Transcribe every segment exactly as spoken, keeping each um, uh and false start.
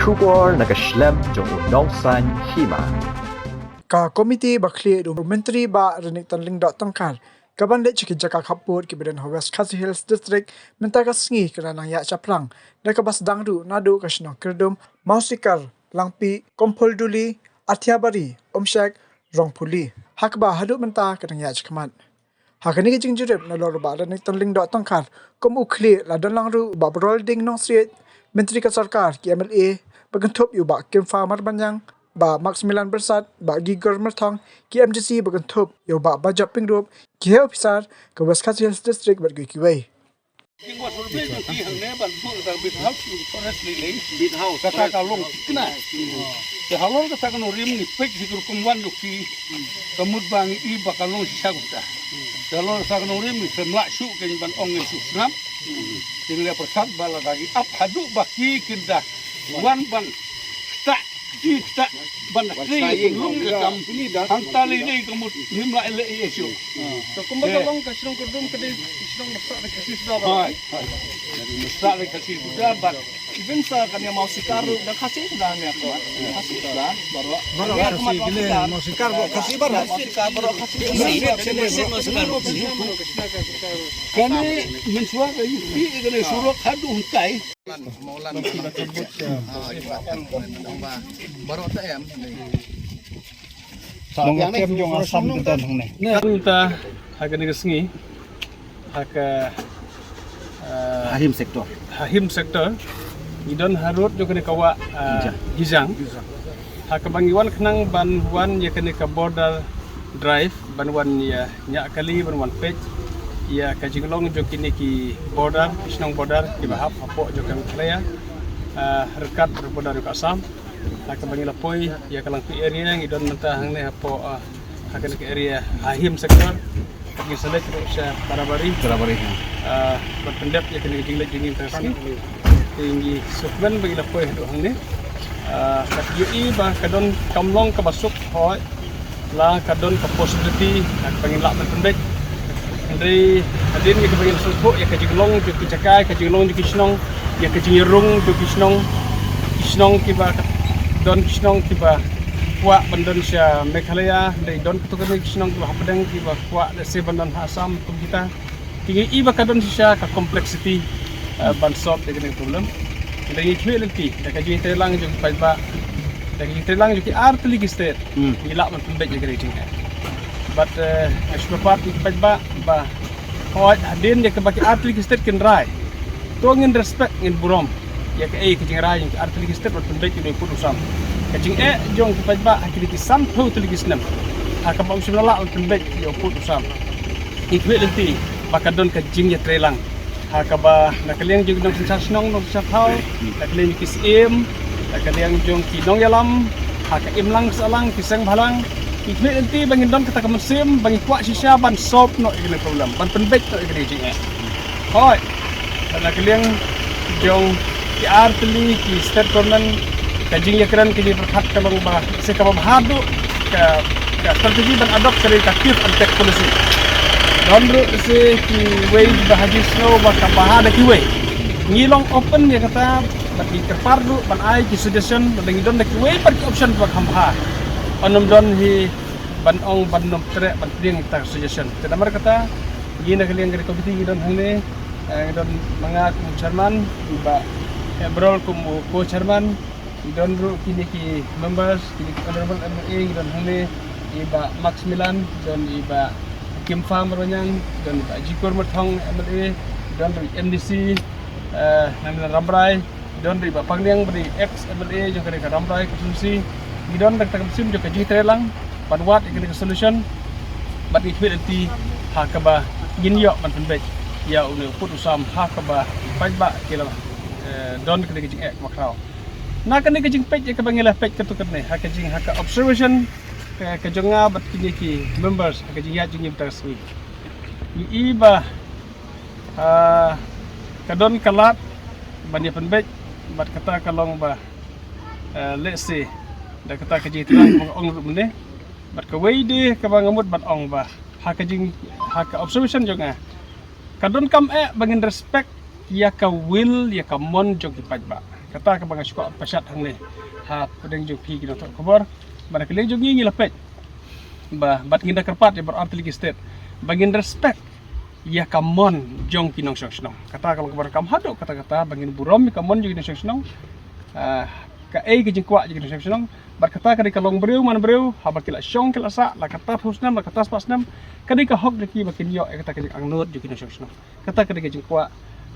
Khubor na ka shlem jong u nongsan hima. Ka komiti ba khlieh da u Myntri Bah Renikton Lyngdoh Tongkhar, ka ban leit sha ki jaka khappud kiba don ha West Khasi Hills District, mynta ka sngi ka la nang ïaid shaphrang, da kaba sdang ruh naduh ka shnong Kyrdum, Mawsikar, Langpih, Kompolduli, Athiabari, Umshek, Rongphuli. Ha kaba haduh mynta ka dang ïaid shakhmat. Ha kane ka jingjurip, nalor u Bah Renikton Lyngdoh Tongkhar kum u khlieh, la don lang ruh u Bah Barolding Nongsriej, Myntri ka sorkar, ki M L A ba kynthup ïa u Bah Kimfa Marbaniang, Bah Maximilan Byrsat, Bah Gigor Myrthong, ki M D C ba kynthup ïa u Bah Bajop Pyngrope, ki heh ophisar ka West Khasi Hills District bad kiwei kiwei. Jingwa survey jong ki hangne ban buh kata Beat House, Forest Lily. Beat House, kata ka long thikna. Te halor kata ka nongrim ngi peit hi ka rukom wan jong ki, ka mut ba ngi i ba ka long shisha kumta. Te halor kata ka nongrim ngi khlem lah shuh kein ban ong ngi shu sngap. Te ngi la pyrkhat ba lada ki ap haduh ba ki kin da wan ban ktah, ki ktah ban da kri lum ka kam. Hangta lei lei ka mut ngim lah leh ei ei shuh. Te kumba ka long ka shnong Kyrdum ka dei shnong ba ktah da Khasi suda ba. Hooid, hooid. Ktah da Khasi suda ba. Even sa kane Mawsikar ruh da Khasi suda ne, Khasi suda baroh. Baroh Khasi, kine Mawsikar ruh Khasi baroh. Mawsikar baroh Khasi. Kane mynshuwa ka ïuh ïa kane surok haduh hangtai. Nongkem jong Assam ki don hangne. Mynta ha kane ka sngi ha ka, ah, Hahim sector. Hahim sector. Ngi don harud jong kane ka wah, ah, Gijang. Gijang. Ha kaba ngi wan khnang ban wan ïa kane ka border drive, ban wan ïa ñiah kali, ban wan peit ïa ka jinglong jong kine ki border, ki shnong border kiba hap hapoh jong ka Meghalaya, ah, ryngkat border jong ka Assam. Ha kaba ngi la poi ïa ka Langpih area, ngi don mynta hangne hapoh, ah, ha kane ka area Hahim sector. Ngi sa leit ruh sha Tarabari. Tarabari, ha. Ah, ban pyndep ïa kane ka jingleit jong ngi mynta ka sngi. Te ngi sngewkmen ba ngi la poi haduh hangne. Ah, ka ïohi ba ka don, kam long kaba suk, hooid. La ka don ka possibility, ah, ba ngin lah ban pynbeit. Hynrei hadien ïa kaba ngin sngewthuh ïa ka jinglong jong ki jaka, ka jinglong jong ki shnong, ïa ka jingïarung jong ki shnong, ki shnong kiba don, ki shnong kiba kwah ban don sha Meghalaya, hynrei don katto katne ki shnong kiba hapdeng kiba kwah lehse ban don ha Assam kum kita. Te ngi i ba ka don shisha ka complexity, eh, ban solve ïa kane ka problem. Te ngi khmih lynti da ka jingïatreilang jong ki paidbah, da ka jingïatreilang jong ki artylli ki state, hmm, ngi lah ban pynbeit ïa kane ka jingeh. Bad, eh, nga shu kyrpad ïa ki paidbah ba hooid hadien ïa kaba ki artylli ki state kin rai, to ngin respect, ngin burom ïa kaei ka jingrai jong ki artylli ki state ban pynbeit ïa u pud u sam. Ka jingeh jong ki paidbah ha kine ki sanphew tylli ki snem, ha kaba ym shym la lah ban pynbeit ïa u pud u sam. Ngi khmih lynti ba ka don ka jingïatreilang ha kaba na ka liang jong ki nongsynshar shnong, nongsynshar thaw, na ka liang jong ki syiem, na ka liang jong ki nongïalam, ha ka imlang ka sahlang, ki seng bhalang. Ngi khmih lynti ba ngin don kata ka mynsiem ba ngi kwah shisha ban solve noh ïa kane ka problem, ban pynbeit noh ïa kane ka jingeh. Hooid. Bad na ka liang jong ki artylli ki state government, ka jingïakren ka jingpyrkhat ka long ba lehse kaba bha haduh ka, ka strategy ban adopt ka dei ka give and take policy. Don ruh lehse kiwei ba ha jingsngew ba ka bha da kiwei. Ngi long open ïa kata bad ngi kyrpad ruh ban ai ki suggestion, bad ngi don da kiwei pat ki option ba kham bha. Ym don hi ban ong ban nym treh ban pdiang ïa kata ka suggestion. Te namar kata ngi na ka liang ka committee ngi don hangne, eh, ngi don ma nga kum u chairman, i Bah Ebrol kum u co-chairman, ngi don ruh kine ki members, kine ki honorable M L A, ngi don hangne i Bah Maximilan, ngi don i Bah Kimfa Marbaniang, ngi don i Bah Jikor Myrthong M L A, ngi don ruh M D C, eh, na Rambrai, ngi don ruh i Bah Pangliang ba dei ex M L A jong kane ka Rambrai constituency. Ngi don da kata ka mynsiem jong ka jingtreilang ban wad ïa kane ka solution. Bad ngi khmih lynti ha kaba ngin ïoh ban pynbeit ïa une u pud u sam ha kaba ki paidbah ki la, eh, don kane ka jingeh kaba khraw. Na kane ka jingpeit ïa kaba ngi la peit katto katne ha ka jing, ha ka observation ka, ka jong nga bad kine ki members ha ka jingïaid jong ngi mynta ka sngi, ngi i ba, ah, ka don ka lad ban ïa pynbeit, bad kata ka long ba, eh, lehse da kata ka jingtreilang kaba nga ong ruh mynne. Bad kawei de kaba nga mut ban ong ba ha ka jing, ha ka observation jong nga, ka donkam eh ba ngin respect ïa ka will, ïa ka mon jong ki paidbah. Kata kaba nga shu kwah pashat hangne ha pdeng jong phi ki nongthoh khubor, ba na ka liang jong ngi ngi la peit ba bad ngin da kyrpad ïa baroh artylli ki state ba ngin respect ïa ka mon jong ki nongshong shnong. Kata ka long kaba donkam haduh katta katta, ba ngin burom ïa ka mon jong ki nongshong shnong. Ah, kaei ka jingkwah jong ki nongshong shnong. Bad kata ka dei ka long briew man briew, haba ki la shong ki la sah la katto katne snem, la katto katne snem, ka dei ka hok jong ki ba kin ïoh ïa kata ka jingangnud jong ki nongshong shnong. Kata ka dei ka jingkwah,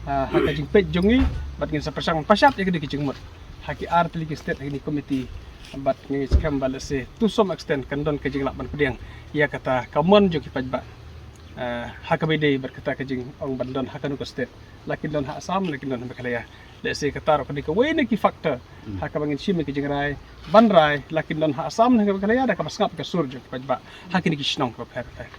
ah, ha ka jingpeit jong ngi, bad ngin sa pyrshang pashat ïa ka dei ka jingmut ha ki artylli ki state ha kine ki komiti. Bad ngi skhem ba lehse to some extent kan don ka jinglap ban pdiang ïa kata ka mon jong ki paidbah, ah, ha kaba ïadei bad kata ka jingong ban don ha kano ka state, la kin don ha Assam, la kin don ha Meghalaya. Lehse kata ruh ka dei kawei na ki factor ha kaba ngin shim ïa ka jingrai ban rai, la kin don ha Assam ne ha Meghalaya, da kaba sngap ka sur jong ki paidbah ha kine ki shnong kiba pher pher.